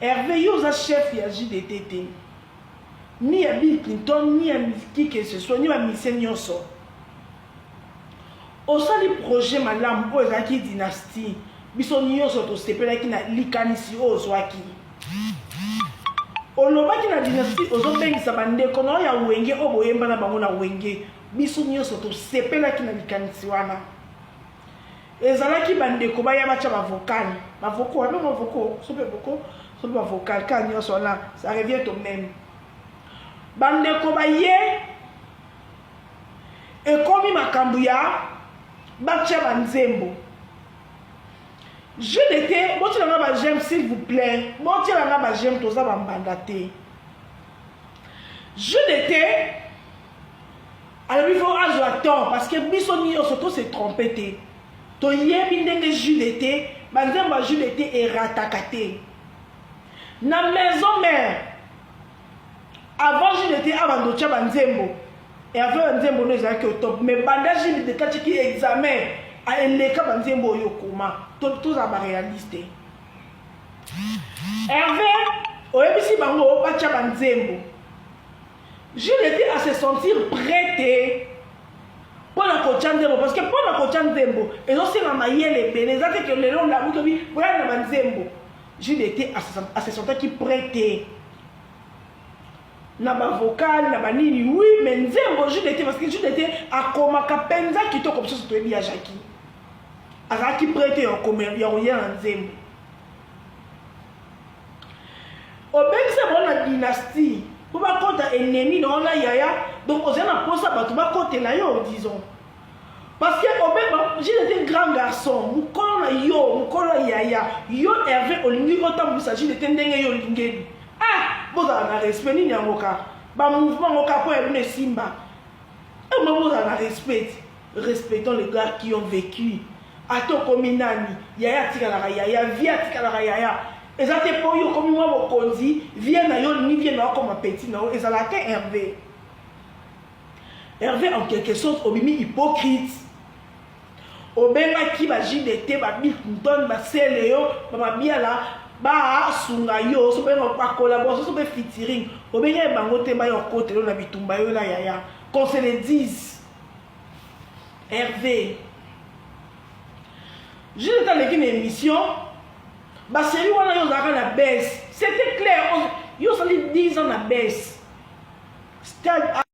Herve, yo oza chef ya JDT te, ni ya Bill Clinton, ni ya qui que ce soit, ni ba musiciens nyonso. Osali projet malamu oyo ezalaki dynastie, biso nyonso tosepelaki na likanisi oyo ozwaki. Olobaki na dynastie ozobengisa bandeko na yo ya Wenge oyo boyemba na bango na Wenge, biso nyonso tosepelaki na likanisi wana. Ezalaki ba ndeko baya batia ba vocal, ba vocaux, ba benga vocaux, sope vocaux, sope ba vocal, ka nyonso wana, ça revient au même. Ba ndeko baye ekomi makambo ya batia ba nzembo. JDT, botiela nga ba j'aime s'il vous plaît. Botiela nga ba j'aime, toza ba mbanda te. JDT alobi fo azwa temps parce que biso nyonso to se trompe te. Toyebi ndenge JDT, banzembo ya JDT erataka te. Na maison mère, avant JDT abanda otya banzembo, Herve banzembo no ezalaki au top, mais banda JDT atiki examen, eleka banzembo oyo okoma. Tozala ba réaliste. Herve oyebisi bango batya banzembo. JDT a se sentir prêt te mpo na kotya nzembo, parce que mpo na kotya nzembo ezosenga mayele ebele. Eza te ke lelo ndamuki obi boya na banzembo. JDT a se sentaki prêt te na bavocal na banini, oui, mais nzembo JDT, parce que JDT akomaka mpenza kitoko, biso toyebi ya Jackie, azalaki prêt te ya koya na nzembo. Obengisa bango na dynastie mpo bakɔta ennemi na wana yaya, donc ozali na mposa bato bakɔtela yo, disons, parce que obeba JDT grand garçon, mokolo na yo, mokolo ya yaya yo Herve, olingi otambwisa JDT ndenge yo olingeli. Ah, bozala na respect. Nini yango ka bamouvement yango ka mpo ya bino esimba ema? Bozala na respect. Respectons les gars qui ont vécu. Ata okomi nani, yaya atikalaka yaya, vie atikalaka yaya. Eza te mpo yo okomi mwa mokonzi, vie na yo olingi vie na yo akoma petit na yo, ezalaka te. Herve, Herve, en quelque sorte obimi hypocrite. Obengaki ba JDT, ba Bill Clinton, basele yo, bamabiala basunga yo, so benga bacollaboration, so mpe featuring, obengaki bango te baya okotela yo na bitumba yo na yaya. Qu'on se le dise, Hervé. JDT aleki na émission basérie wana, yo ozalaka na baisse, c'était clair. Yo osali 10 ans na baisse stade.